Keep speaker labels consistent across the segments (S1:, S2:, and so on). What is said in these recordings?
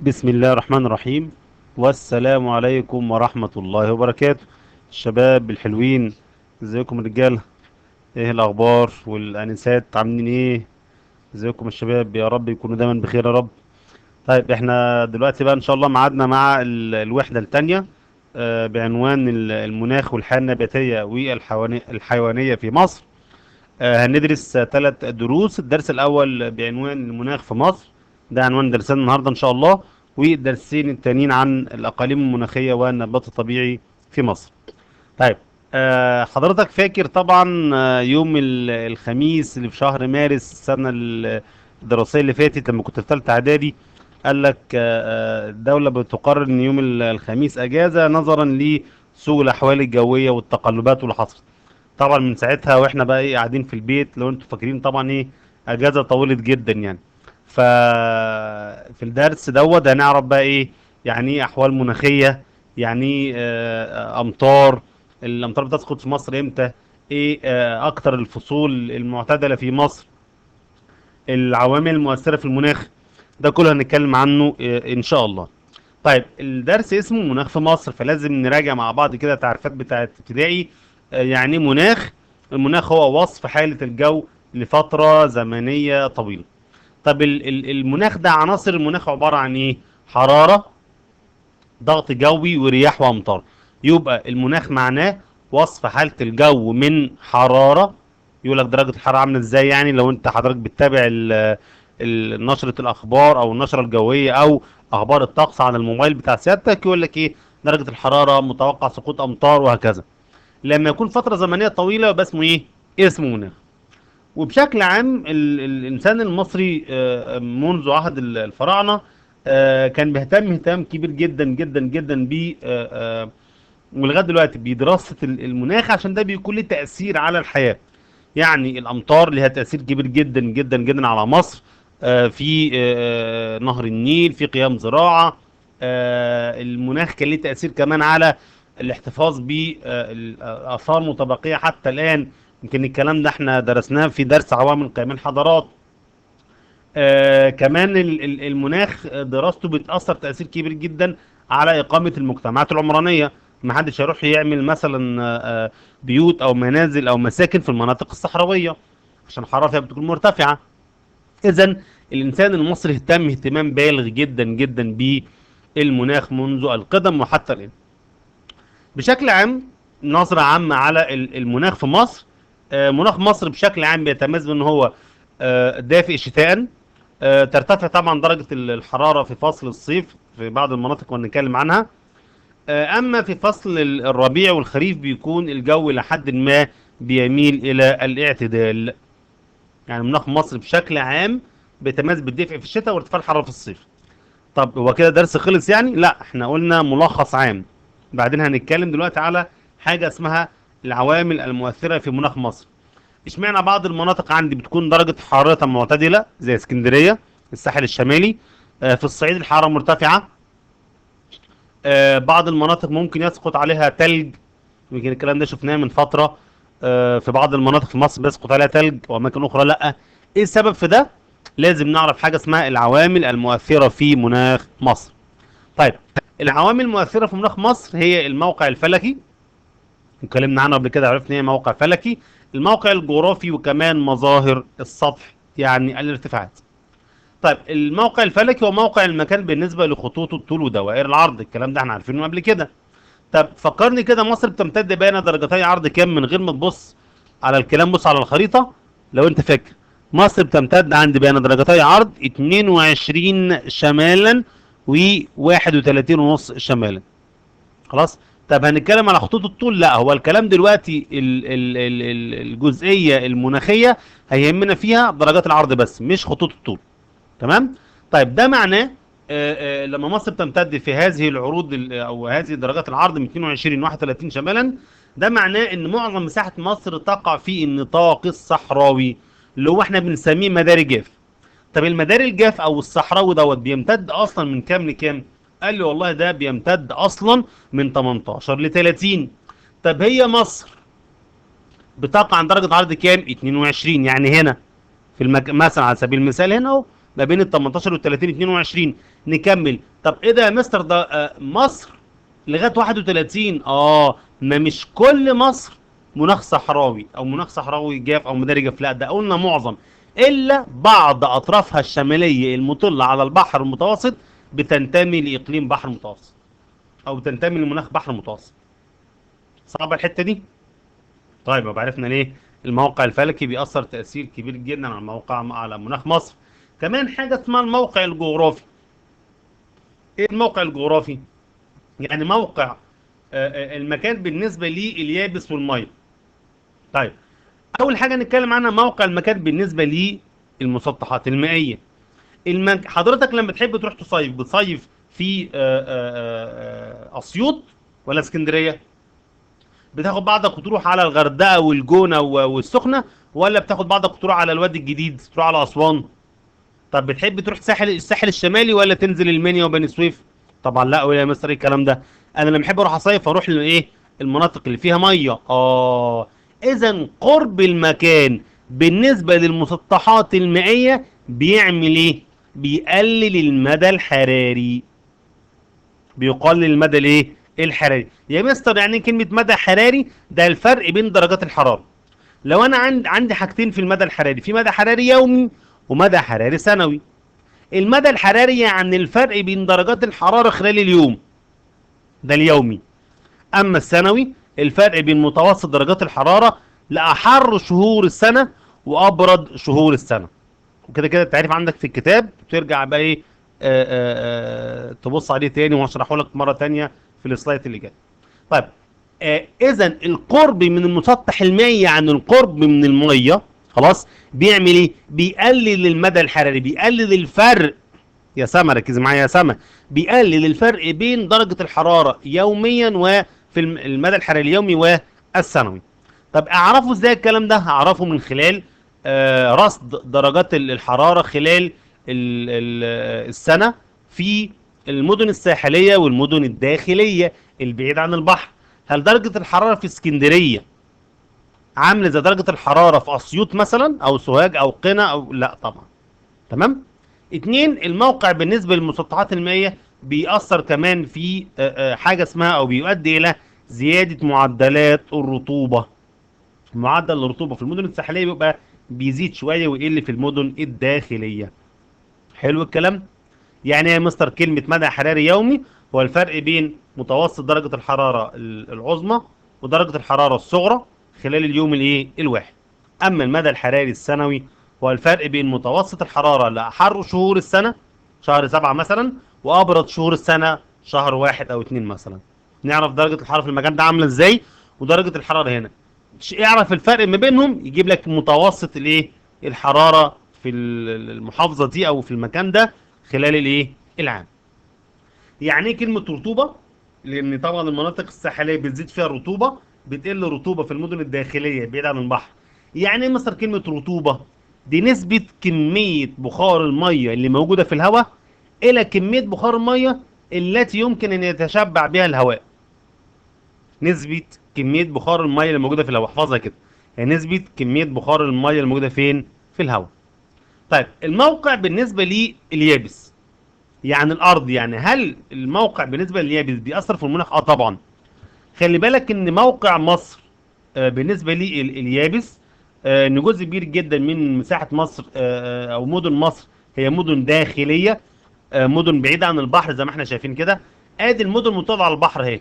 S1: بسم الله الرحمن الرحيم، والسلام عليكم ورحمة الله وبركاته. الشباب الحلوين، ازيكم الرجالة؟ ايه الاخبار؟ والانسات عاملين ايه؟ ازيكم الشباب؟ يا رب يكونوا دايما بخير يا رب. طيب احنا دلوقتي بقى ان شاء الله معادنا مع الوحدة التانية بعنوان المناخ والحياة النباتية والحيوانية في مصر. هندرس 3 دروس. الدرس الأول بعنوان المناخ في مصر، ده عنوان درسنا النهارده إن شاء الله، والدرسين التانيين عن الأقاليم المناخية والنبات الطبيعي في مصر. طيب حضرتك فاكر طبعا يوم الخميس اللي في شهر مارس السنة الدراسية اللي فاتت لما كنت في ثالثة إعدادي، قال لك الدولة بتقرر إن يوم الخميس أجازة نظرا لسوء الأحوال الجوية والتقلبات واللي حصلت. طبعا من ساعتها واحنا بقى ايه قاعدين في البيت، لو انتوا فاكرين طبعا ايه اجازه طولت جدا يعني. ف في الدرس دوت هنعرف بقى ايه يعني ايه احوال مناخيه، يعني ايه امطار، الامطار بتسقط في مصر امتى، ايه اكتر الفصول المعتدلة في مصر، العوامل المؤثرة في المناخ، ده كله هنتكلم عنه ان شاء الله. طيب الدرس اسمه مناخ في مصر، فلازم نراجع مع بعض كده تعريفات بتاعه ابتدائي. يعني ايه مناخ؟ المناخ هو وصف حالة الجو لفترة زمنية طويلة. طب المناخ ده، عناصر المناخ عبارة عن ايه؟ حرارة، ضغط جوي، ورياح وامطار. يبقى المناخ معناه وصف حالة الجو من حرارة، يقول لك درجة الحرارة عاملة ازاي، يعني لو انت حضرتك بتتابع نشرة الاخبار او النشرة الجوية او اخبار الطقس على الموبايل بتاع سيادتك، يقول لك ايه درجة الحرارة، متوقع سقوط امطار، وهكذا. لما يكون فترة زمنية طويلة يبقى اسمه ايه؟ اسمه مناخ. وبشكل عام الانسان المصري منذ عهد الفراعنة كان بيهتم اهتمام كبير جدا جدا جدا ب ولغاية دلوقتي بدراسة المناخ، عشان ده بيكون له تأثير على الحياة. يعني الامطار لها تأثير كبير جدا جدا جدا على مصر، في نهر النيل، في قيام زراعة. المناخ كان له تأثير كمان على الاحتفاظ بآثار متبقية حتى الآن، يمكن الكلام ده احنا درسناه في درس عوامل قيام الحضارات. كمان المناخ دراسته بتأثر تأثير كبير جدا على إقامة المجتمعات العمرانية. ما حدش هيروح يعمل مثلا بيوت أو منازل أو مساكن في المناطق الصحراوية عشان حرارتها بتكون مرتفعة. إذن الإنسان المصري اهتم اهتمام بالغ جدا جدا بالمناخ منذ القدم وحتى الآن. بشكل عام نظرة عامة على المناخ في مصر. مناخ مصر بشكل عام بيتميز بأن هو دافئ شتاء، ترتفع طبعا درجة الحرارة في فصل الصيف في بعض المناطق وهنتكلم عنها. أما في فصل الربيع والخريف بيكون الجو لحد ما بيميل إلى الاعتدال. يعني مناخ مصر بشكل عام بيتميز بالدفء في الشتاء وارتفاع الحرارة في الصيف. طب هو كده درس خلص يعني؟ لا، احنا قلنا ملخص عام. بعدين هنتكلم دلوقتي على حاجة اسمها العوامل المؤثرة في مناخ مصر. اشمعنى بعض المناطق عندي بتكون درجة حرارتها معتدلة زي اسكندرية، الساحل الشمالي، في الصعيد الحرارة مرتفعة، بعض المناطق ممكن يسقط عليها تلج، يمكن الكلام ده شفناه من فترة، في بعض المناطق في مصر بيسقط عليها تلج وأماكن أخرى لأ. ايه السبب في ده؟ لازم نعرف حاجة اسمها العوامل المؤثرة في مناخ مصر. طيب العوامل المؤثرة في مناخ مصر هي الموقع الفلكي، اتكلمنا عنه قبل كده، عرفنا ايه موقع فلكي، الموقع الجغرافي، وكمان مظاهر السطح يعني الارتفاعات. طيب الموقع الفلكي هو موقع المكان بالنسبة لخطوط الطول ودوائر العرض، الكلام ده احنا عارفينه قبل كده. طب فكرني كده، مصر بتمتد بين درجتي عرض كام؟ من غير ما تبص على الكلام بص على الخريطة لو انت فاكر. مصر بتمتد عند بين درجتي عرض 22 شمالا و 31.5 شمالا. خلاص. طب هنتكلم على خطوط الطول؟ لا، هو الكلام دلوقتي الجزئية المناخية هيهمنا فيها درجات العرض بس مش خطوط الطول. تمام؟ طيب ده معناه لما مصر بتمتد في هذه العروض او هذه درجات العرض من 22 31 شمالا، ده معناه ان معظم مساحة مصر تقع في النطاق الصحراوي اللي هو احنا بنسميه مداري جاف. طب المداري الجاف او الصحراوي دوت بيمتد اصلا من كام لكام؟ قال لي والله ده بيمتد اصلا من 18 ل 30. طب هي مصر بتقع عن درجة عرض كام؟ 22، يعني هنا في مثلا على سبيل المثال هنا اهو ما بين ال 18 وال 30 22. نكمل. طب ايه ده يا مستر؟ ده مصر لغاية 31. ما مش كل مصر مناخ صحراوي او مناخ صحراوي جاف او مداري جاف، لا ده قلنا معظم الا بعض اطرافها الشمالية المطله على البحر المتوسط بتنتمي لاقليم بحر متوسط او بتنتمي لمناخ بحر متوسط. صعبة الحتة دي؟ طيب يبقى عرفنا ليه الموقع الفلكي بيأثر تأثير كبير جدا على الموقع، على مناخ مصر. كمان حاجة اسمها الموقع الجغرافي. ايه الموقع الجغرافي؟ يعني موقع المكان بالنسبة لليابس والمية. طيب اول حاجة نتكلم عنها موقع المكان بالنسبة للمسطحات المائية. حضرتك لما تحب تروح تصيف، بتصيف في اسيوط ولا اسكندرية؟ بتاخد بعضك وتروح على الغردقه والجونه والسخنه، ولا بتاخد بعضك وتروح على الوادي الجديد، تروح على اسوان؟ طب بتحب تروح الساحل الشمالي ولا تنزل المنيا وبني سويف؟ طبعا لا. ولا يا مستر ايه الكلام ده؟ انا لما احب اروح اصيف اروح لايه؟ المناطق اللي فيها مية. اذا قرب المكان بالنسبة للمسطحات المائية بيعمل ايه؟ بيقلل المدى الحراري. بيقلل المدى الايه؟ الحراري. يا مستر يعني ايه كلمة مدى حراري؟ ده الفرق بين درجات الحرارة. لو انا عندي حاجتين في المدى الحراري، في مدى حراري يومي ومدى حراري سنوي. المدى الحراري يعني الفرق بين درجات الحرارة خلال اليوم، ده اليومي. اما السنوي الفرق بين متوسط درجات الحرارة لاحر شهور السنة وابرد شهور السنة. وكده كده التعريف عندك في الكتاب، ترجع بقى ايه تبص عليه تاني وهشرحه لك مرة تانية في السلايد اللي جاي. طيب اذا القرب من المسطح المائي يعني القرب من المية، خلاص، بيعمل ايه؟ بيقلل المدى الحراري، بيقلل الفرق. يا سما ركز معايا يا سما، بيقلل الفرق بين درجة الحرارة يوميا وفي المدى الحراري اليومي والسنوي. طب اعرفه ازاي الكلام ده؟ هعرفه من خلال رصد درجات الحرارة خلال السنة في المدن الساحلية والمدن الداخلية البعيدة عن البحر. هل درجة الحرارة في اسكندرية عاملة زي درجة الحرارة في أسيوط مثلا أو سوهاج أو قنا أو لا؟ طبعا. تمام. اتنين، الموقع بالنسبة للمسطحات المائية بيأثر كمان في حاجة اسمها أو بيؤدي إلى زيادة معدلات الرطوبة. معدل الرطوبة في المدن الساحلية بيبقى بيزيد شوية ويقل في المدن الداخلية. حلو الكلام؟ يعني يا مستر كلمة مدى حراري يومي هو الفرق بين متوسط درجة الحرارة العظمى ودرجة الحرارة الصغرى خلال اليوم الايه؟ الواحد. اما المدى الحراري السنوي هو الفرق بين متوسط الحرارة لأحر شهور السنة شهر 7 مثلا وأبرد شهور السنة شهر 1 أو 2 مثلا. نعرف درجة الحرارة في المكان ده عاملة ازاي ودرجة الحرارة هنا، اعرف الفرق ما بينهم يجيب لك متوسط الايه؟ الحرارة في المحافظة دي او في المكان ده خلال الايه؟ العام. يعني ايه كلمة رطوبة؟ لان طبعا المناطق الساحلية بتزيد فيها الرطوبة، بتقل الرطوبة في المدن الداخلية بعيد عن البحر. يعني ايه مثلا كلمة رطوبة؟ دي نسبة كمية بخار المية اللي موجودة في الهواء الى كمية بخار المية التي يمكن ان يتشبع بها الهواء. نسبة كمية بخار المية اللي موجودة في الهواء، احفظها كده، يعني نسبة كمية بخار المية اللي موجودة فين؟ في الهواء. طيب الموقع بالنسبة لليابس يعني الأرض، يعني هل الموقع بالنسبة لليابس بيأثر في المناخ؟ طبعا. خلي بالك إن موقع مصر بالنسبة لليابس إن جزء كبير جدا من مساحة مصر أو مدن مصر هي مدن داخلية، مدن بعيدة عن البحر زي ما احنا شايفين كده. ادي المدن المطلة على البحر اهي،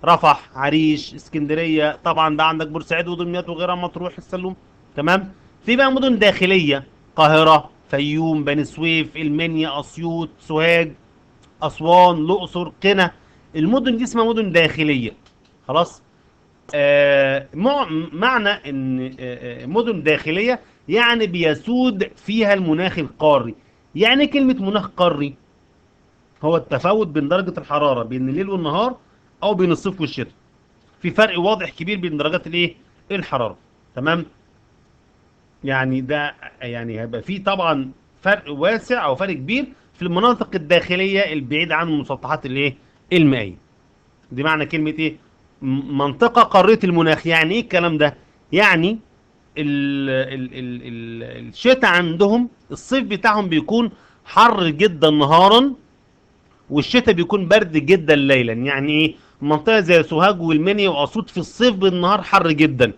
S1: رفح، عريش، اسكندرية، طبعا بقى عندك بورسعيد ودمياط وغيرها، مطروح، السلوم. تمام. في بقى مدن داخلية، القاهرة، فيوم، بني سويف، المنيا، اسيوط، سوهاج، اسوان، الاقصر، قنا. المدن دي اسمها مدن داخلية. خلاص. معنى ان مدن داخلية يعني بيسود فيها المناخ القاري. يعني كلمة مناخ قاري هو التفاوت بين درجة الحرارة بين الليل والنهار او بين الصيف والشتاء. في فرق واضح كبير بين درجات الايه؟ الحرارة. تمام. يعني ده يعني هيبقى في طبعا فرق واسع او فرق كبير في المناطق الداخلية البعيدة عن المسطحات الايه؟ المائية. دي معنى كلمة ايه؟ منطقة قارية المناخ. يعني ايه الكلام ده؟ يعني ال ال ال الشتاء عندهم الصيف بتاعهم بيكون حر جدا نهارا، والشتاء بيكون برد جدا ليلا. يعني ايه؟ منطقة زي سوهاج والمنيا واسيوط في الصيف بالنهار حر جدا،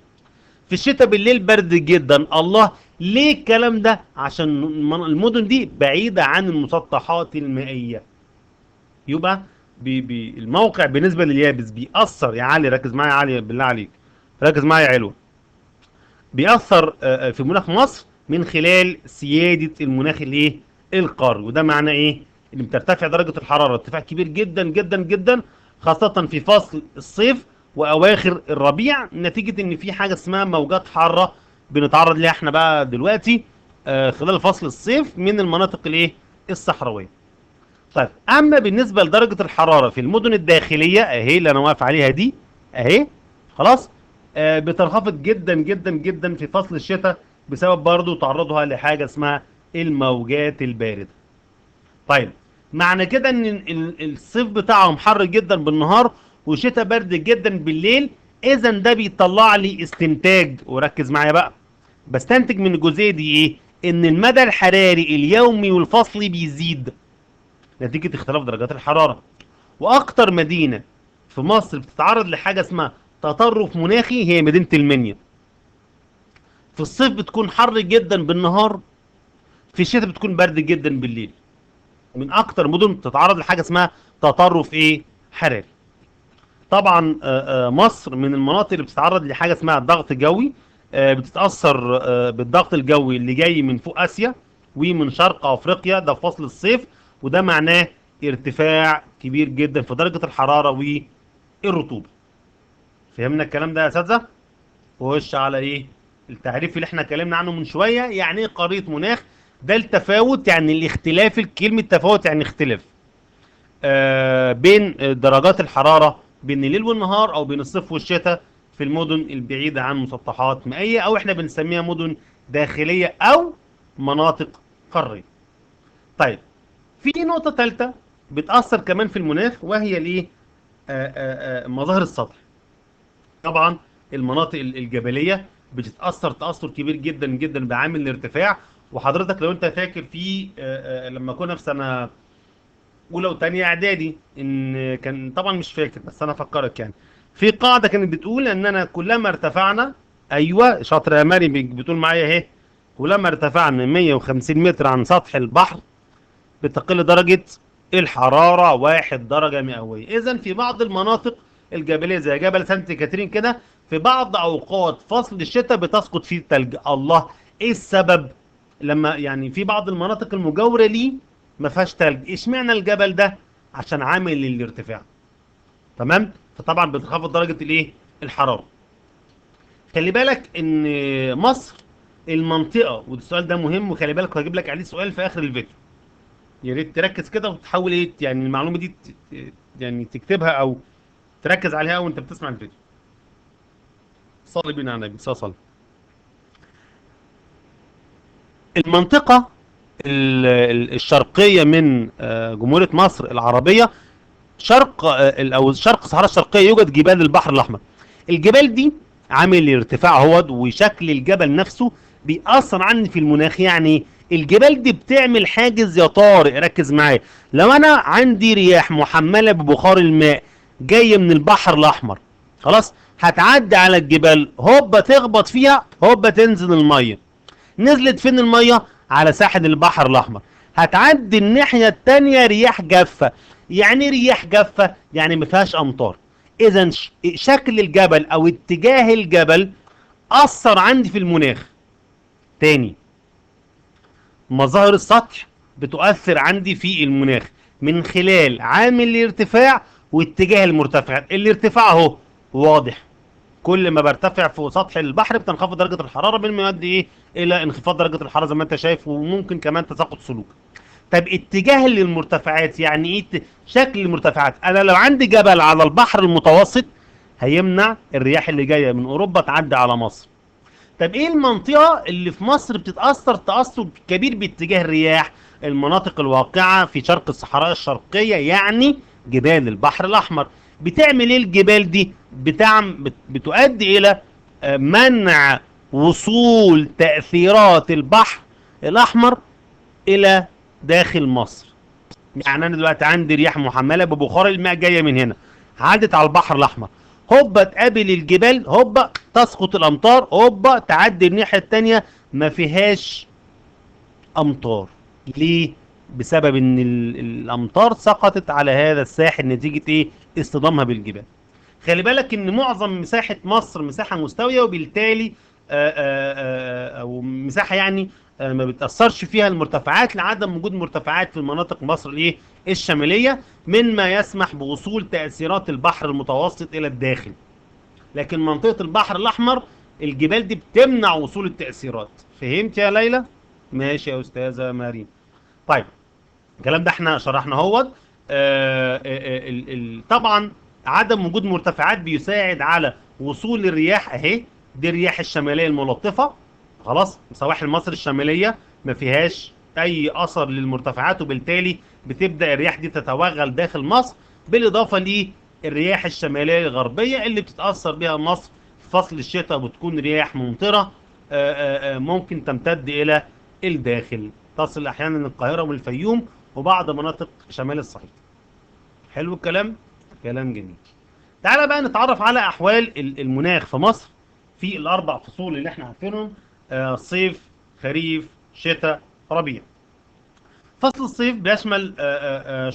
S1: في الشتاء بالليل برد جدا. الله، ليه الكلام ده؟ عشان المدن دي بعيدة عن المسطحات المائية. يبقى بي الموقع بالنسبة لليابس بيأثر. يا علي ركز معايا يا علي بالله عليك، ركز معايا يا علو. بيأثر في مناخ مصر من خلال سيادة المناخ الايه؟ القاري. وده معناه ايه؟ ان بترتفع درجة الحرارة ارتفاع كبير جدا جدا جدا، خاصة في فصل الصيف واواخر الربيع، نتيجة ان في حاجة اسمها موجات حارة بنتعرض ليها احنا بقى دلوقتي خلال فصل الصيف من المناطق الايه؟ الصحراوية. طيب اما بالنسبة لدرجة الحرارة في المدن الداخلية اهي اللي انا واقف عليها دي اهي، خلاص، بتنخفض جدا جدا جدا في فصل الشتاء بسبب برضو تعرضها لحاجة اسمها الموجات الباردة. طيب معنى كده ان الصيف بتاعهم حر جدا بالنهار وشتاء برد جدا بالليل. اذا ده بيطلع لي استنتاج، وركز معايا بقى، بستنتج من الجزئية دي ايه؟ ان المدى الحراري اليومي والفصلي بيزيد نتيجة اختلاف درجات الحرارة. واكتر مدينة في مصر بتتعرض لحاجة اسمها تطرف مناخي هي مدينة المنيا. في الصيف بتكون حر جدا بالنهار، في الشتاء بتكون برد جدا بالليل. من اكتر مدن بتتعرض لحاجة اسمها تطرف ايه؟ حراري. طبعا مصر من المناطق اللي بتتعرض لحاجة اسمها ضغط جوي، بتتأثر بالضغط الجوي اللي جاي من فوق اسيا ومن شرق افريقيا، ده في فصل الصيف، وده معناه ارتفاع كبير جدا في درجة الحرارة والرطوبة. فهمنا الكلام ده يا اساتذة؟ وخش على ايه؟ التعريف اللي احنا اتكلمنا عنه من شوية. يعني ايه قارية مناخ؟ ده التفاوت، يعني الاختلاف، كلمة تفاوت يعني اختلاف بين درجات الحرارة بين الليل والنهار او بين الصيف والشتاء في المدن البعيدة عن مسطحات مائية، او احنا بنسميها مدن داخلية او مناطق قارية. طيب في نقطة ثالثة بتأثر كمان في المناخ، وهي الايه؟ مظاهر السطح. طبعا المناطق الجبلية بتتأثر تأثر كبير جدا جدا بعامل الارتفاع. وحضرتك لو انت فاكر في لما كنا في سنة اولى وثانيه اعدادي، ان كان طبعا مش فاكر بس انا افكرك، يعني في قاعدة كانت بتقول ان انا كلما ارتفعنا، ايوه شاطر يا مريم بتقول معايا اهي، كلما ارتفعنا 150 متر عن سطح البحر بتقل درجه الحرارة 1 درجه مئوية. اذا في بعض المناطق الجبلية زي جبل سانت كاترين كده، في بعض اوقات فصل الشتاء بتسقط فيه الثلج. الله، ايه السبب؟ لما يعني في بعض المناطق المجاورة ليه ما فيهاش ثلج، اشمعنى الجبل ده؟ عشان عامل الارتفاع. تمام؟ فطبعا بتنخفض درجه الايه؟ الحرارة. خلي بالك ان مصر المنطقة، والسؤال ده مهم وخلي بالك هجيب لك عليه سؤال في اخر الفيديو، يا ريت تركز كده وتحاول ايه يعني المعلومة دي يعني تكتبها او تركز عليها وانت بتسمع الفيديو. صلي بينا على النبي صلى الله عليه وسلم. المنطقة الشرقية من جمهورية مصر العربية، شرق او شرق الصحراء الشرقية، يوجد جبال البحر الأحمر. الجبال دي عامل ارتفاع هو وشكل الجبل نفسه بيأثر عني في المناخ. يعني الجبال دي بتعمل حاجز يا طارق، ركز معايا. لو انا عندي رياح محملة ببخار الماء جاية من البحر الأحمر، خلاص هتعدي على الجبال، هوبا تخبط فيها، هوبا تنزل المية. نزلت فين المية؟ على ساحل البحر الأحمر. هتعدي الناحية التانية رياح جافة. يعني رياح جافة يعني ما فيهاش أمطار. إذا شكل الجبل أو اتجاه الجبل أثر عندي في المناخ. تاني، مظاهر السطح بتؤثر عندي في المناخ من خلال عامل الارتفاع واتجاه المرتفعات. الارتفاع اهو واضح، كل ما برتفع فوق سطح البحر بتنخفض درجة الحرارة، مما يؤدي ايه؟ الى انخفاض درجة الحرارة زي ما انت شايف، وممكن كمان تساقط ثلوج. طب اتجاه للمرتفعات يعني ايه؟ شكل المرتفعات. انا لو عندي جبل على البحر المتوسط هيمنع الرياح اللي جاية من اوروبا تعدي على مصر. طب ايه المنطقة اللي في مصر بتتأثر تأثر كبير باتجاه الرياح؟ المناطق الواقعة في شرق الصحراء الشرقية، يعني جبال البحر الأحمر. بتعمل ايه الجبال دي؟ بتؤدي الى منع وصول تأثيرات البحر الأحمر إلى داخل مصر. يعني أنا دلوقتي عندي رياح محملة ببخار الماء جاية من هنا، عدت على البحر الأحمر، هوبا تقابل الجبال، هوبا تسقط الأمطار، هوبا تعدي الناحية التانية ما فيهاش أمطار. ليه؟ بسبب إن الأمطار سقطت على هذا الساحل نتيجة إيه؟ اصطدامها بالجبال. خلي بالك إن معظم مساحة مصر مساحة مستوية، وبالتالي أو مساحة يعني ما بتأثرش فيها المرتفعات لعدم وجود مرتفعات في المناطق مصر الايه الشمالية، مما يسمح بوصول تأثيرات البحر المتوسط إلى الداخل. لكن منطقة البحر الأحمر الجبال دي بتمنع وصول التأثيرات. فهمت يا ليلى؟ ماشي يا أستاذة مريم. طيب الكلام ده احنا شرحنا اهوت. طبعا عدم وجود مرتفعات بيساعد على وصول الرياح، اهي دي الرياح الشمالية الملطفة. خلاص، سواحل مصر الشمالية ما فيهاش أي أثر للمرتفعات، وبالتالي بتبدأ الرياح دي تتوغل داخل مصر، بالإضافة للرياح الشمالية الغربية اللي بتتأثر بها مصر في فصل الشتاء، وبتكون رياح ممطرة ممكن تمتد إلى الداخل، تصل أحيانا القاهرة والفيوم وبعض مناطق شمال الصعيد. حلو الكلام؟ كلام جميل. تعالى بقى نتعرف على أحوال المناخ في مصر في الأربع فصول اللي احنا عارفينهم، صيف، خريف، شتاء، ربيع. فصل الصيف بيشمل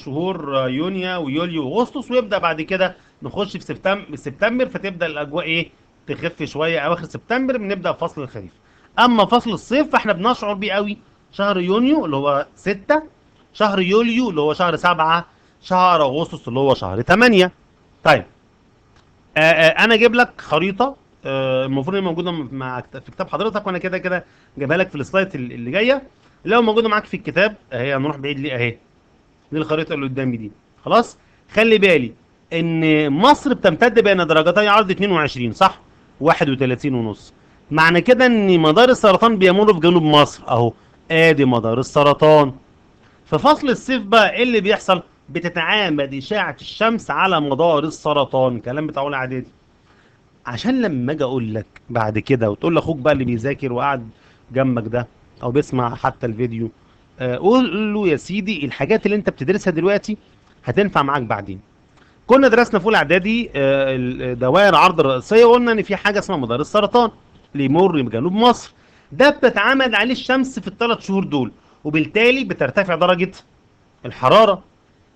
S1: شهور يونيو ويوليو واغسطس، ويبدأ بعد كده نخش في سبتمبر، فتبدأ الأجواء ايه تخف شوية. أواخر سبتمبر بنبدأ فصل الخريف. أما فصل الصيف فاحنا بنشعر بيه قوي شهر يونيو اللي هو 6، شهر يوليو اللي هو شهر 7، شهر أغسطس اللي هو شهر 8. طيب أنا أجيب لك خريطة المفروض هي موجودة مع في كتاب حضرتك، وانا كده كده جايبها لك في السلايد اللي جاية. لو موجودة معاك في الكتاب اهي، هنروح بعيد ليه؟ اهي دي الخريطة اللي قدامي دي. خلاص، خلي بالي ان مصر بتمتد بين درجتي عرض 22 صح، 31 ونص. معنى كده ان مدار السرطان بيمر في جنوب مصر اهو، ادي مدار السرطان. في فصل الصيف بقى ايه اللي بيحصل؟ بتتعامد اشعه الشمس على مدار السرطان، كلام بتاع اولى اعدادي. عشان لما اجي اقول لك بعد كده وتقول لاخوك بقى اللي بيذاكر وقاعد جنبك ده او بيسمع حتى الفيديو، قول له يا سيدي الحاجات اللي انت بتدرسها دلوقتي هتنفع معاك بعدين. كنا درسنا في اولى اعدادي دوائر عرض الرئيسية، وقلنا ان في حاجة اسمها مدار السرطان اللي يمر بجنوب مصر، ده بتتعامد عليه الشمس في الثلاث شهور دول، وبالتالي بترتفع درجه الحرارة.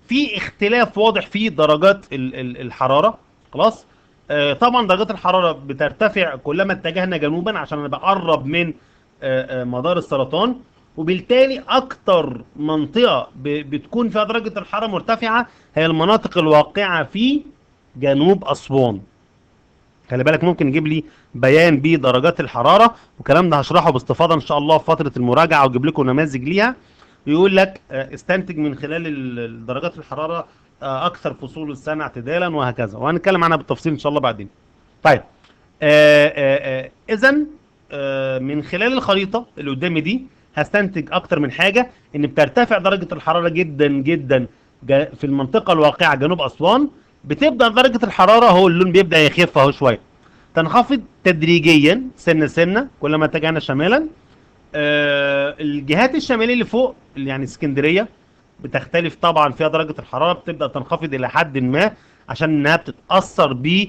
S1: في اختلاف واضح في درجات الحرارة. خلاص، طبعا درجات الحرارة بترتفع كلما اتجهنا جنوبا عشان انا بقرب من مدار السرطان، وبالتالي اكتر منطقة بتكون فيها درجة الحرارة مرتفعة هي المناطق الواقعة في جنوب أسوان. خلي بالك ممكن يجيب لي بيان بدرجات الحرارة، والكلام ده هشرحه باستفاضة ان شاء الله في فترة المراجعة، واجيب لكم نماذج ليها. يقول لك استنتج من خلال درجات الحرارة اكثر فصول السنة اعتدالا وهكذا، وهنتكلم عنها بالتفصيل ان شاء الله بعدين. طيب اذا من خلال الخريطة اللي قدامي دي هستنتج اكتر من حاجة، ان بترتفع درجه الحرارة جدا جدا في المنطقة الواقعة جنوب اسوان. بتبدا درجه الحرارة اهو اللون بيبدا يخف اهو شوية، تنخفض تدريجيا سنة سنة كلما اتجهنا شمالا. الجهات الشمالية اللي فوق يعني اسكندرية بتختلف طبعا فيها درجة الحرارة، بتبدأ تنخفض إلى حد ما عشان إنها بتتأثر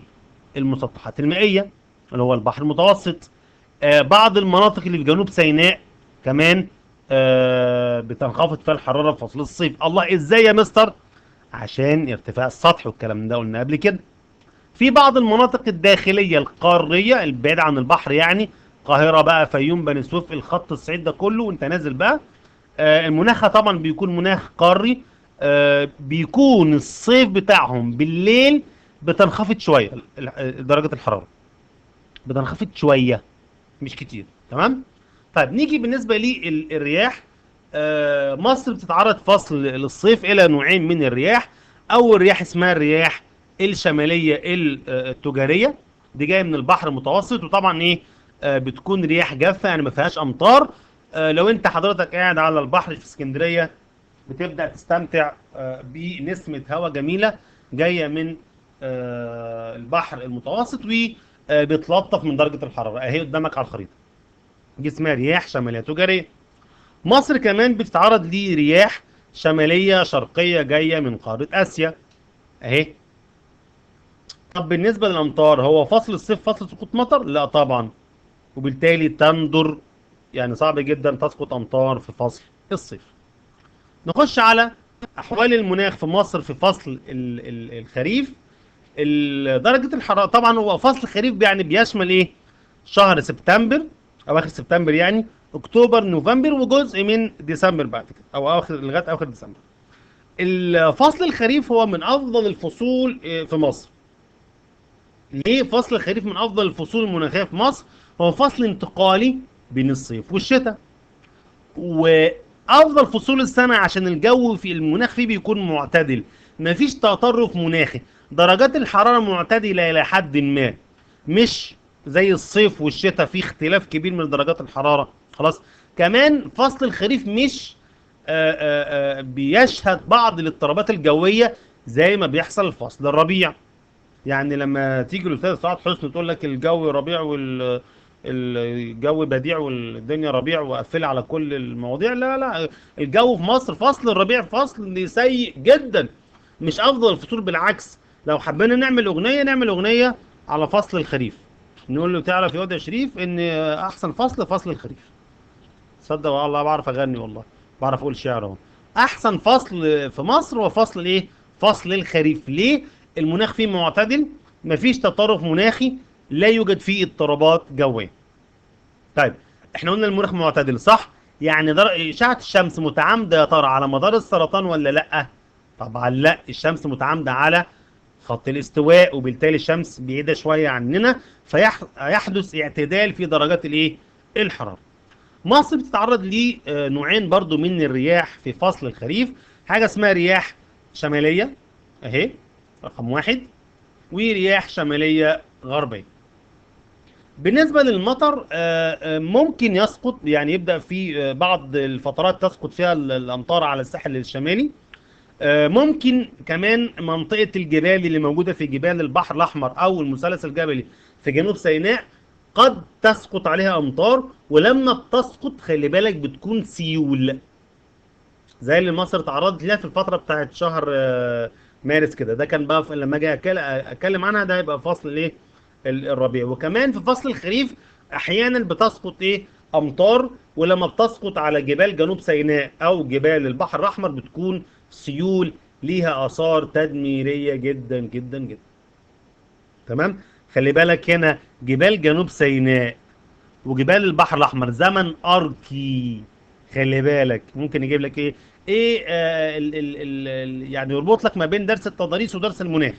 S1: بالمسطحات المائية اللي هو البحر المتوسط. بعض المناطق اللي في جنوب سيناء كمان بتنخفض فيها الحرارة في فصل الصيف. الله، إزاي يا مستر؟ عشان ارتفاع السطح والكلام ده قلنا قبل كده. في بعض المناطق الداخلية القارية البعيدة عن البحر، يعني القاهرة بقى، فيوم، بني سويف، الخط الصعيد ده كله وانت نازل بقى، المناخ طبعا بيكون مناخ قاري، بيكون الصيف بتاعهم بالليل بتنخفض شوية درجه الحرارة، بتنخفض شوية مش كتير. تمام. طيب نيجي بالنسبة للرياح. مصر بتتعرض فصل للصيف الى نوعين من الرياح. اول رياح اسمها الرياح الشمالية التجارية، دي جاية من البحر المتوسط، وطبعا ايه بتكون رياح جافة يعني ما فيهاش امطار. لو انت حضرتك قاعد على البحر في اسكندرية بتبدا تستمتع بنسمه هواء جميلة جاية من البحر المتوسط، بتلطف من درجه الحرارة. اهي قدامك على الخريطة، دي اسمها رياح شمالية تجارية. مصر كمان بتتعرض لرياح شمالية شرقية جاية من قارة اسيا اهي. طب بالنسبة للامطار، هو فصل الصيف فصل سقوط مطر؟ لا طبعا، وبالتالي تندر، يعني صعب جدا تسقط امطار في فصل الصيف. نخش على احوال المناخ في مصر في فصل الخريف. درجه الحرارة، طبعا هو فصل الخريف يعني بيشمل ايه؟ شهر سبتمبر، اواخر سبتمبر يعني، اكتوبر، نوفمبر، وجزء من ديسمبر بعد كده، او اواخر لغاية اواخر ديسمبر. الفصل الخريف هو من افضل الفصول في مصر. ليه فصل الخريف من افضل الفصول المناخية في مصر؟ هو فصل انتقالي بين الصيف والشتاء، وافضل فصول السنة عشان الجو في المناخ فيه بيكون معتدل، مفيش تطرف مناخي، درجات الحرارة معتدلة الى حد ما، مش زي الصيف والشتاء في اختلاف كبير من درجات الحرارة. خلاص، كمان فصل الخريف مش بيشهد بعض الاضطرابات الجوية زي ما بيحصل في فصل الربيع. يعني لما تيجي الاستاذ سعاد حسني تقول لك الجو ربيع والجو بديع والدنيا ربيع وقفل على كل المواضيع، لا لا، الجو في مصر فصل الربيع فصل سيء جدا، مش افضل الفصول. بالعكس، لو حبينا نعمل اغنية نعمل اغنية على فصل الخريف، نقول له تعرف يا واد يا شريف ان احسن فصل فصل الخريف. تصدق والله بعرف اغني، والله بعرف اقول شعر اهو. احسن فصل في مصر هو فصل الايه؟ فصل الخريف. ليه؟ المناخ فيه معتدل، مفيش تطرف مناخي، لا يوجد فيه اضطرابات جوية. طيب احنا قلنا المناخ معتدل صح؟ يعني اشعه الشمس متعامده يا ترى على مدار السرطان ولا لا؟ طبعا لا، الشمس متعامده على خط الاستواء، وبالتالي الشمس بعيدة شوية عننا، فيحدث اعتدال في درجات الايه؟ الحرارة. مصر بتتعرض لنوعين برضو من الرياح في فصل الخريف، حاجة اسمها رياح شمالية اهي رقم 1، ورياح شمالية غربية. بالنسبة للمطر ممكن يسقط، يعني يبدا في بعض الفترات تسقط فيها الامطار على الساحل الشمالي. ممكن كمان منطقة الجبال اللي موجودة في جبال البحر الاحمر او المثلث الجبلي في جنوب سيناء قد تسقط عليها امطار، ولما بتسقط خلي بالك بتكون سيول زي اللي مصر تعرضت لها في الفترة بتاعت شهر مارس كده. ده كان بقى لما اجي اتكلم عنها ده هيبقى فصل الايه؟ الربيع. وكمان في فصل الخريف احيانا بتسقط ايه؟ امطار، ولما بتسقط على جبال جنوب سيناء او جبال البحر الاحمر بتكون سيول ليها اثار تدميريه جدا جدا جدا. تمام؟ خلي بالك هنا جبال جنوب سيناء وجبال البحر الاحمر زمن اركي، خلي بالك ممكن يجيب لك ايه؟ ايه ال ال ال يعني يربط لك ما بين درس التضاريس ودرس المناخ.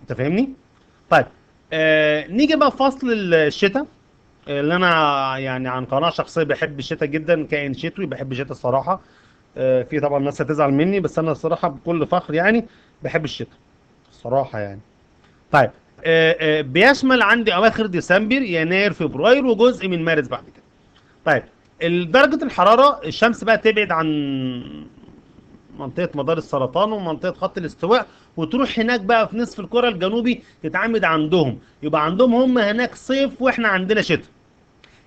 S1: انت فاهمني؟ طيب نيجي بقى في فصل الشتاء، اللي انا يعني عن قناعة شخصية بحب الشتاء جدا، كائن شتوي بحب الشتاء الصراحة. في طبعا ناس هتزعل مني، بس انا الصراحة بكل فخر يعني بحب الشتاء الصراحة يعني. طيب بيشمل عندي اواخر ديسمبر، يناير، فبراير، وجزء من مارس بعد كده. طيب درجة الحرارة، الشمس بقى تبعد عن منطقة مدار السرطان ومنطقة خط الاستواء، وتروح هناك بقى في نصف الكرة الجنوبي تتعامد عندهم، يبقى عندهم هم هناك صيف واحنا عندنا شتاء.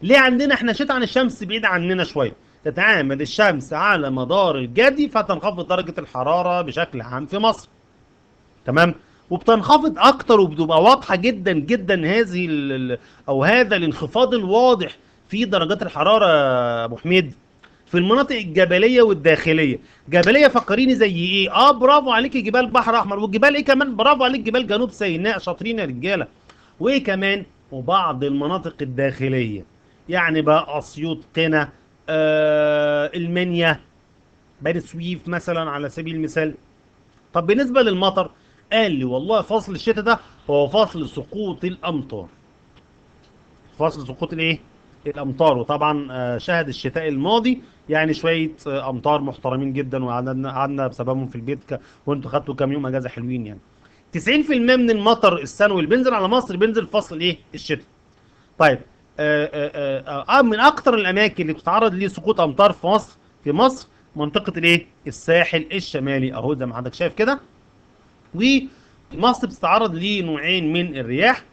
S1: ليه عندنا احنا شتاء؟ عن الشمس بعيد عننا شوية، تتعامد الشمس على مدار الجدي فتنخفض درجة الحرارة بشكل عام في مصر. تمام؟ وبتنخفض اكتر، وبتبقى واضحة جدا جدا هذه او هذا الانخفاض الواضح في درجات الحرارة يا ابو حميد في المناطق الجبلية والداخليه. جبلية فكريني زي ايه؟ برافو عليك، جبال بحر احمر، والجبال ايه كمان؟ برافو عليك، جبال جنوب سيناء، شاطرين يا رجاله. وايه كمان؟ وبعض المناطق الداخلية، يعني بقى اسيوط، قنا، المنيا، بني سويف مثلا على سبيل المثال. طب بالنسبة للمطر، قال لي والله فصل الشتاء ده هو فصل سقوط الامطار. فصل سقوط الايه؟ الامطار. وطبعا شهد الشتاء الماضي يعني شوية امطار محترمين جدا، وقعدنا بسببهم في البيت وانتوا خدتوا كام يوم اجازه حلوين يعني. 90% من المطر السنوي اللي بينزل على مصر بينزل فصل ايه؟ الشتاء. طيب من اكتر الاماكن اللي بتتعرض لسقوط امطار في مصر منطقة الايه؟ الساحل الشمالي اهو زي ما حضرتك شايف كده. ومصر بتتعرض لنوعين من الرياح،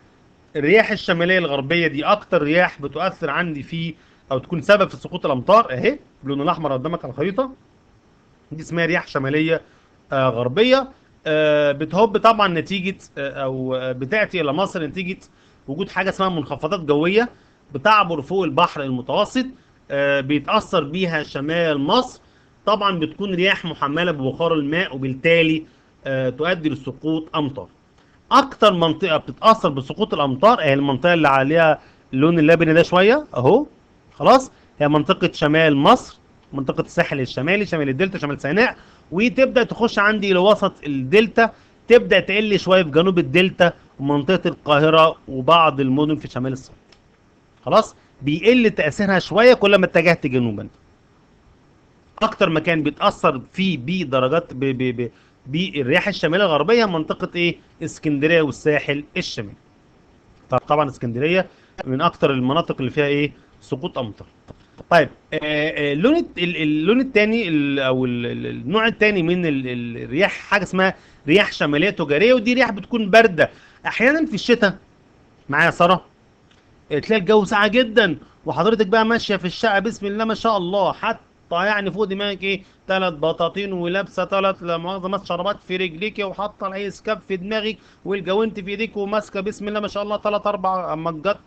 S1: الرياح الشمالية الغربية دي اكتر رياح بتؤثر عندي في او تكون سبب في سقوط الامطار، اهي باللون الاحمر قدامك على الخريطة، دي اسمها رياح شمالية غربية. بتهب طبعا نتيجة او بتاتي الى مصر نتيجة وجود حاجة اسمها منخفضات جوية بتعبر فوق البحر المتوسط، بيتاثر بيها شمال مصر. طبعا بتكون رياح محمله ببخار الماء، وبالتالي تؤدي لسقوط امطار. اكتر منطقة بتتاثر بسقوط الامطار هي المنطقة اللي عليها اللون اللبني ده شوية اهو، خلاص، هي منطقة شمال مصر، منطقة الساحل الشمالي، شمال الدلتا، شمال سيناء، وتبدا تخش عندي لوسط الدلتا، تبدا تقل شوية في جنوب الدلتا ومنطقة القاهرة وبعض المدن في شمال الصعيد. خلاص، بيقل تاثيرها شوية كل ما اتجهت جنوبا. اكتر مكان بيتاثر فيه بدرجات بالرياح الشمالية الغربية منطقة ايه؟ اسكندرية والساحل الشمالي. طبعا اسكندرية من اكتر المناطق اللي فيها ايه؟ سقوط امطار. طيب اللون الثاني او النوع الثاني من الرياح حاجة اسمها رياح شمالية تجارية، ودي رياح بتكون باردة احيانا في الشتاء. معايا يا ساره؟ تلاقي الجو ساقع جدا وحضرتك بقى ماشية في الشقة بسم الله ما شاء الله، حتى يعني فوق دماغك ايه 3 بطاطين، ولابسه 3 لا مؤاخذة شرابات في رجليك، وحاطه الايس كاب في دماغك والجوانت في ايديك، وماسكه بسم الله ما شاء الله 3 4 مجات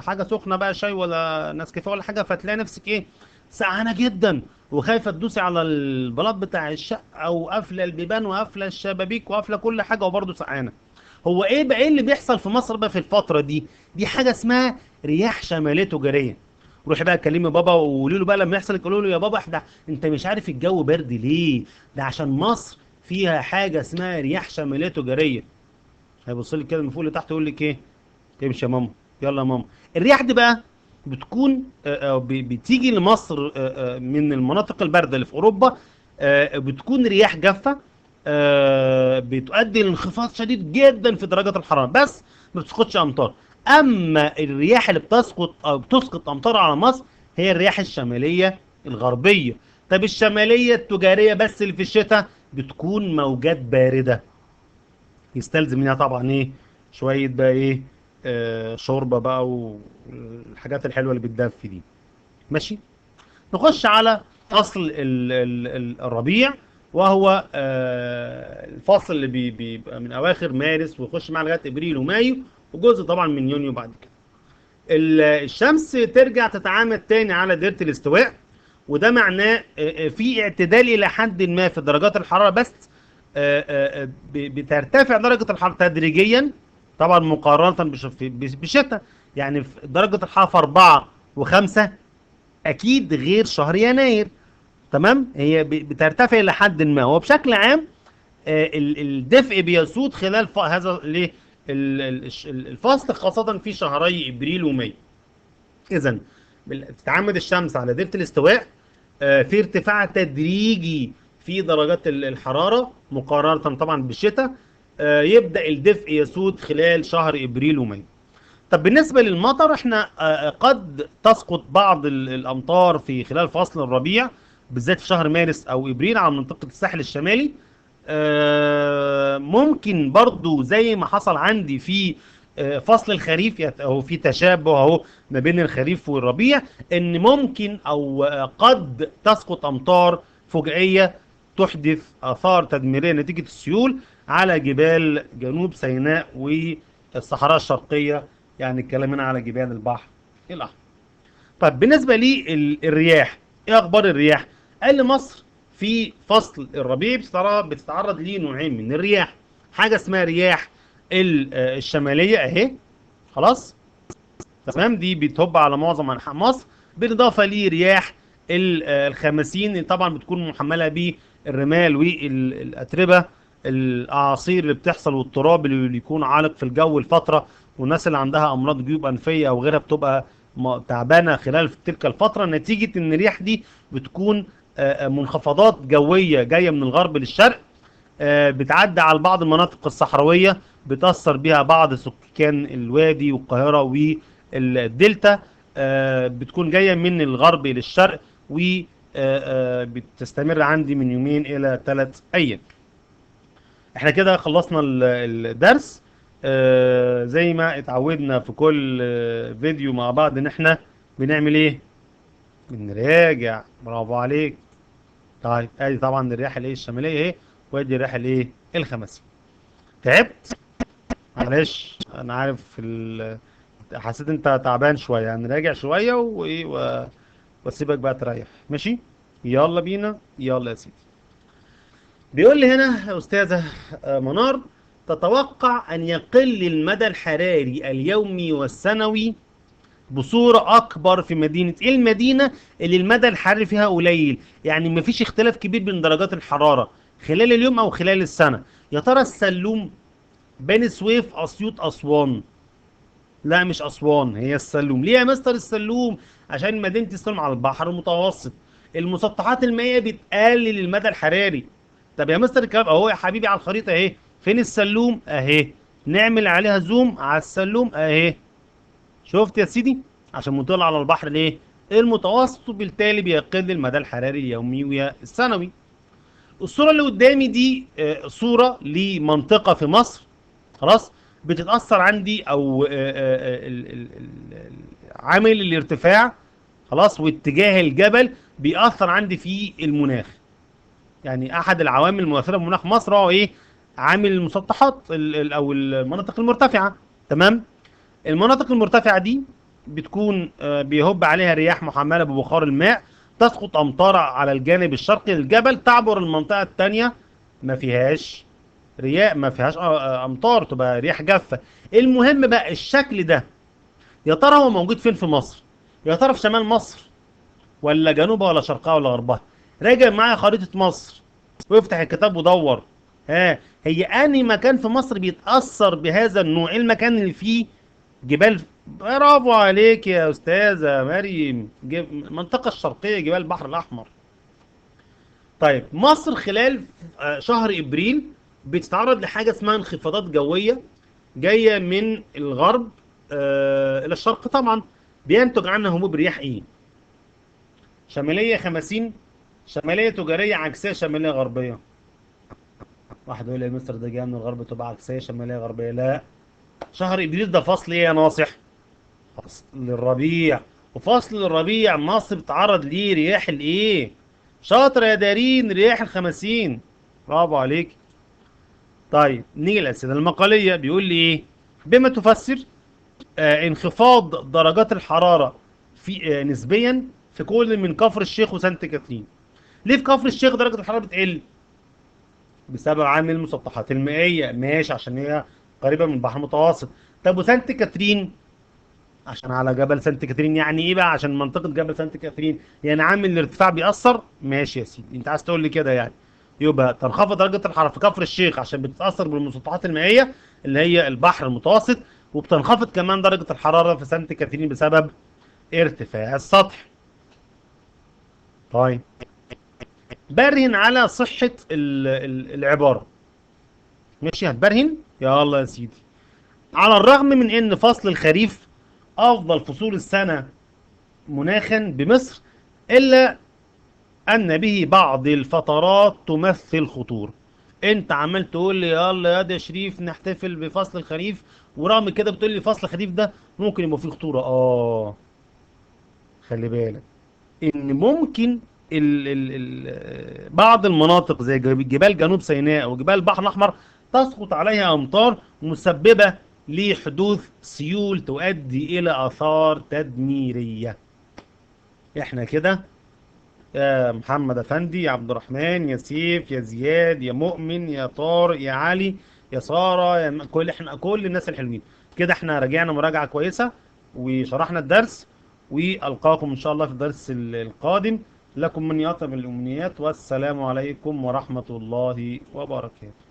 S1: حاجة سخنة بقى، شاي ولا نسكافيه ولا حاجة، فتلاقي نفسك ايه سقعانه جدا وخايفة تدوسي على البلاط بتاع الشقة، وقافله البيبان وقافله الشبابيك وقافله كل حاجة، وبرده سقعانه. هو ايه بقى ايه اللي بيحصل في مصر بقى في الفترة دي؟ دي حاجة اسمها رياح شمالية تجارية. روحي بقى كلمي بابا وقولي له بقى لما يحصل، قولوا له يا بابا احنا انت مش عارف الجو برد ليه؟ ده عشان مصر فيها حاجة اسمها رياح شمالية تجارية. هيبص لك كده من فوق لتحت يقول لك ايه؟ امشي يا ماما، يلا يا ماما. الرياح دي بقى بتكون بتيجي لمصر من المناطق البارده اللي في اوروبا، بتكون رياح جافة، بتؤدي لانخفاض شديد جدا في درجه الحرارة، بس ما بتسقطش امطار. اما الرياح اللي بتسقط او بتسقط امطار على مصر هي الرياح الشمالية الغربية. طب الشمالية التجارية بس اللي في الشتاء بتكون موجات باردة، يستلزم منها طبعا ايه شوية بقى ايه شوربة بقى والحاجات الحلوة اللي بتدفي دي. ماشي، نخش على فصل الربيع، وهو الفصل اللي بيبقى من اواخر مارس ويخش معاه لغاية ابريل ومايو، وجزء طبعا من يونيو بعد كده. الشمس ترجع تتعامد تاني على دايرة الاستواء، وده معناه في اعتدال الى حد ما في درجات الحرارة، بس بترتفع درجه الحرارة تدريجيا طبعا مقارنة بالشتاء. يعني درجه الحرارة في 4 و5 اكيد غير شهر يناير، تمام؟ هي بترتفع الى حد ما، وبشكل عام الدفء بيسود خلال هذا الفصل، خاصة في شهري ابريل ومايو. اذا بتتعمد الشمس على دايرة الاستواء، في ارتفاع تدريجي في درجات الحرارة مقارنة طبعا بالشتاء، يبدأ الدفء يسود خلال شهر ابريل ومايو. طب بالنسبة للمطر، احنا قد تسقط بعض الامطار في خلال فصل الربيع، بالذات في شهر مارس او ابريل على منطقة الساحل الشمالي. ممكن برضو زي ما حصل عندي في فصل الخريف، او في تشابه اهو ما بين الخريف والربيع، ان ممكن او قد تسقط امطار فجائية تحدث اثار تدميرية نتيجة السيول على جبال جنوب سيناء والصحراء الشرقية، يعني الكلام هنا على جبال البحر الاحمر. طيب بالنسبة للرياح، ايه اخبار الرياح؟ قال لمصر في فصل الربيع بتتعرض لنوعين من الرياح، حاجة اسمها رياح الشمالية اهي، خلاص تمام، دي بتهب على معظم انحاء مصر، بالاضافة لرياح الخماسين اللي طبعا بتكون محمله بالرمال والاتربه، الاعاصير اللي بتحصل والتراب اللي بيكون عالق في الجو الفترة، والناس اللي عندها امراض جيوب انفيه او غيرها بتبقى تعبانة خلال تلك الفترة، نتيجة ان الرياح دي بتكون منخفضات جوية جاية من الغرب للشرق، بتعدي على بعض المناطق الصحراوية، بتاثر بها بعض سكان الوادي والقاهره والدلتا، بتكون جاية من الغرب للشرق، وبتستمر عندي من يومين الى 3 ايام. احنا كده خلصنا الدرس. زي ما اتعودنا في كل فيديو مع بعض ان احنا بنعمل ايه؟ بنراجع. برافو عليك. طيب ادي طبعا الرياح الايه الشمالية اهي، وادي الرياح الايه الخماسيه. تعبت؟ معلش انا عارف حسيت انت تعبان شوية، يعني راجع شوية وايه واسيبك بقى تريح. ماشي، يلا بينا، يلا يا سيدي. بيقول لي هنا يا استاذه منار: تتوقع ان يقل المدى الحراري اليومي والسنوي بصورة اكبر في مدينة ايه؟ المدينة اللي المدى الحراري فيها قليل، يعني مفيش اختلاف كبير بين درجات الحرارة خلال اليوم او خلال السنة. يا ترى السلوم، بني سويف، اسيوط، اسوان؟ لا مش اسوان، هي السلوم. ليه يا مستر السلوم؟ عشان مدينة السلوم على البحر المتوسط، المسطحات المائية بتقلل المدى الحراري. طب يا مستر الكلام اهو يا حبيبي على الخريطة اهي، فين السلوم؟ اهي، نعمل عليها zoom على السلوم اهي. شفت يا سيدي؟ عشان مطل على البحر ليه؟ المتوسط، وبالتالي بيقل المدى الحراري اليومي والسنوي. الصورة اللي قدامي دي صورة لمنطقة في مصر، خلاص، بتتأثر عندي او عامل الارتفاع، خلاص، واتجاه الجبل بيأثر عندي في المناخ. يعني احد العوامل المؤثرة في مناخ مصر هو ايه؟ عامل المسطحات او المناطق المرتفعة. تمام؟ المناطق المرتفعة دي بتكون بيهب عليها رياح محملة ببخار الماء، تسقط أمطار على الجانب الشرقي للجبل، تعبر المنطقة الثانية ما فيهاش رياح، ما فيهاش أمطار، تبقى رياح جافة. المهم بقى الشكل ده يا ترى هو موجود فين في مصر؟ يا ترى في شمال مصر ولا جنوبها ولا شرقها ولا غربها؟ راجع معايا خريطة مصر وافتح الكتاب ودور، ها هي أنهي مكان في مصر بيتأثر بهذا النوع؟ إيه المكان اللي فيه جبال؟ برافو عليك يا أستاذة مريم، المنطقة الشرقية، جبال البحر الأحمر. طيب مصر خلال شهر إبريل بتتعرض لحاجة اسمها انخفاضات جوية جاية من الغرب إلى الشرق، طبعا بينتج عنها هبوب رياح إيه؟ شمالية خماسين، شمالية تجارية عكسية، شمالية غربية. واحد يقول لي يا مستر ده جاي من الغرب تبقى عكسية شمالية غربية. لا، شهر إبريل ده فصل إيه يا ناصح؟ فصل الربيع، وفصل الربيع مصر بتعرض ليه رياح الإيه؟ شاطر يا دارين، رياح الخماسين، برافو عليك. طيب نيجي للأسئلة المقالية. بيقول لي إيه؟ بما تفسر انخفاض درجات الحرارة في نسبيا في كل من كفر الشيخ وسانت كاترين. ليه في كفر الشيخ درجة الحرارة بتقل؟ بسبب عامل المسطحات المائية، ماشي، عشان هي قريبة من البحر المتوسط. طب وسانت كاترين؟ عشان على جبل سانت كاترين. يعني ايه بقى عشان منطقة جبل سانت كاترين؟ يعني عامل الارتفاع بيأثر؟ ماشي يا سيدي، انت عايز تقول لي كده يعني. يبقى تنخفض درجة الحرارة في كفر الشيخ عشان بتتأثر بالمسطحات المائية اللي هي البحر المتوسط، وبتنخفض كمان درجة الحرارة في سانت كاترين بسبب ارتفاع السطح. طيب برهن على صحة العبارة. ماشي، هتبرهن؟ يلا يا سيدي. على الرغم من ان فصل الخريف افضل فصول السنة مناخا بمصر، الا ان به بعض الفترات تمثل خطورة. انت عمال تقول لي يلا يا شريف نحتفل بفصل الخريف، ورغم كده بتقول لي فصل الخريف ده ممكن يبقى فيه خطورة. خلي بالك ان ممكن ال بعض المناطق زي جبال جنوب سيناء وجبال البحر الاحمر تسقط عليها امطار مسببه لحدوث سيول تؤدي الى اثار تدميريه. احنا كده يا محمد افندي، يا عبد الرحمن، يا سيف، يا زياد، يا مؤمن، يا طارق، يا علي، يا ساره، يا كل احنا كل الناس الحلوين كده احنا راجعنا مراجعه كويسة وشرحنا الدرس، والقاكم ان شاء الله في الدرس القادم. لكم مني اطيب الامنيات، والسلام عليكم ورحمة الله وبركاته.